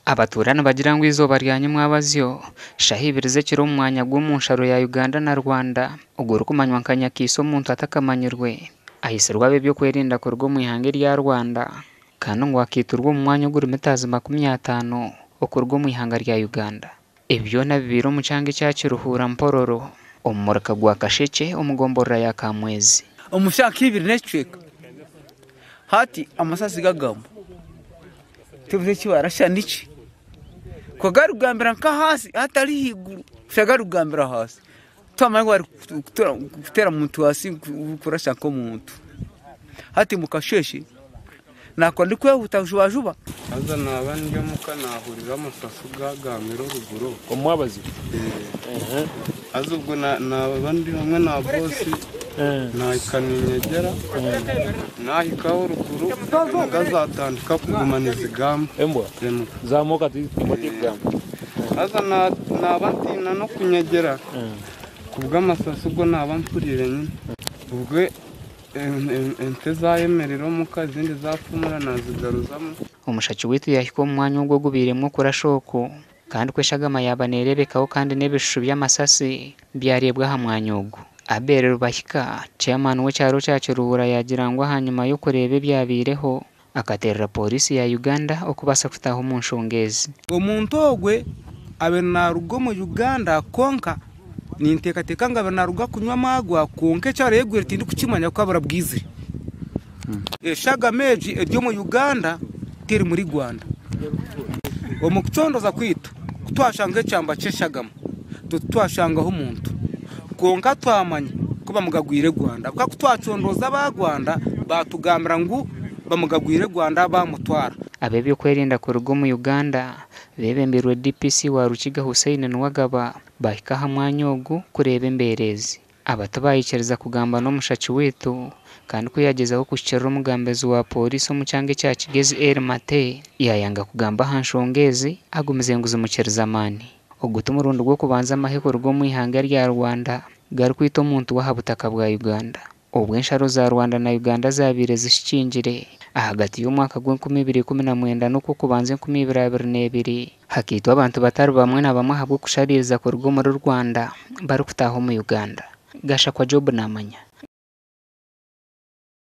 Abatuura nibagira ngu eizooba rya nyimwabazyo, shaaha ibiri z'ekiro omu mwanya gw'omunsharo ya Uganda na Rwanda ogurikumanywa nka Nyakiiso omuntu atakamanyirwe aitsirwe ab'ebyokwerinda kuruga omu ihanga erya Rwanda kandi ngu akaitirwa omu mwanya oguri mitaazi 50 okuruga omu ihanga rya Uganda. Ebi byona bibaire omu kyanga ekya Kiruhura Mpororo omu muruka gwa Kashekye omu gomborora ya Kamwezi. Omu shaaha nka ibiri n'ekicweka hati amasasi gagamba. Tibuze eki barasha niki? Ku garikugambira nk'ahansi hatari ahaiguru kusha garikugambira ahansi twamanya ngu barikuteera muntu ahansi kurasha nk'omuntu. Hati mukasheeshe naakora ndikwehuta jubajuba. Haza naaba ndi omuka naahurira amasasi gaagambira oruguru okwo. Omwabazyo? Haza obwo naaba ndi hamwe na boosi naahika niinyegyera, naahikaho oruguru embwa zaatandika kuguma nizigamba. Embwa? Embwa. Zaamoka embwa terikugamba. Haza naaba ntiina n'okunyegyera kubw'amasasi go naaba mpuriire nyine. Obwo ente zaayemerera omuka ezindi zaafumura naazigaruzamu. Omushaki waitu yaahika omu mwanya ogu ogubairemu okurasha oku kandi ku eshagama yaaba neereebekaho kandi n'ebishushu by'amasasi byareebwa aha mwanya ogu. Abel Rubahika, Chairman w'ekyaro kya Kiruhura yaagira ngu ahanyima y'okureeba ebyabaireho, akateerera Pooriisi ya Uganda okubaasa kutaaha omu nshonga ezi. Omuntu ogwe abaire naaruga omu Uganda kwonka ninteekateeka ngu abaire naaruga kunywa amaarwa kwonka eki arayegwire tindikukimanya ku abura bwizire. Eshagama egi eri omu Uganda teri muri Rwanda. Omu kucoondoza kwaitu ku twashanga ekyamba ky'eshagama titwashangaho muntu kwonka twamanya ku bamugagwire Rwanda ahabw'okuba ku twacondooza aba Rwanda baatugambira ngu bamugagwire Rwanda baamutwara. Ab'ebyokwerinda kuruga omu Uganda beebembeirwe DPC wa Rukiga Hussein Nuwagaba baahika aha mwanya ogu kureeba embeera ezi. Aba tibaayikiriza kugamba n'omushaki waitu kandi ku yaagyezaho kuhikirira omugambizi wa pooriisi omu kyanga ekya Kigezi Elly Mate yaayanga kugamba aha nshonga ezi agumize ngu zimukirize amaani. Ogu ti murundi gw'okubanza amahe kuruga omu ihanga erya Rwanda garikwita omuntu w'aha butaka bwa Uganda. Obu ensharo za Rwanda na Uganda zaabaire zishikingire, ahagati y'omwaka gw'enkumi ibiri ikumi na mwenda n'okw'okubanza enkumi ibiri abiri n'ebiri, hakaitwa abantu batari bamwe na bamwe ahabw'okushariiriza kuruga omuri Rwanda barikutaaha omu Uganda. Gashakwa Job naamanya.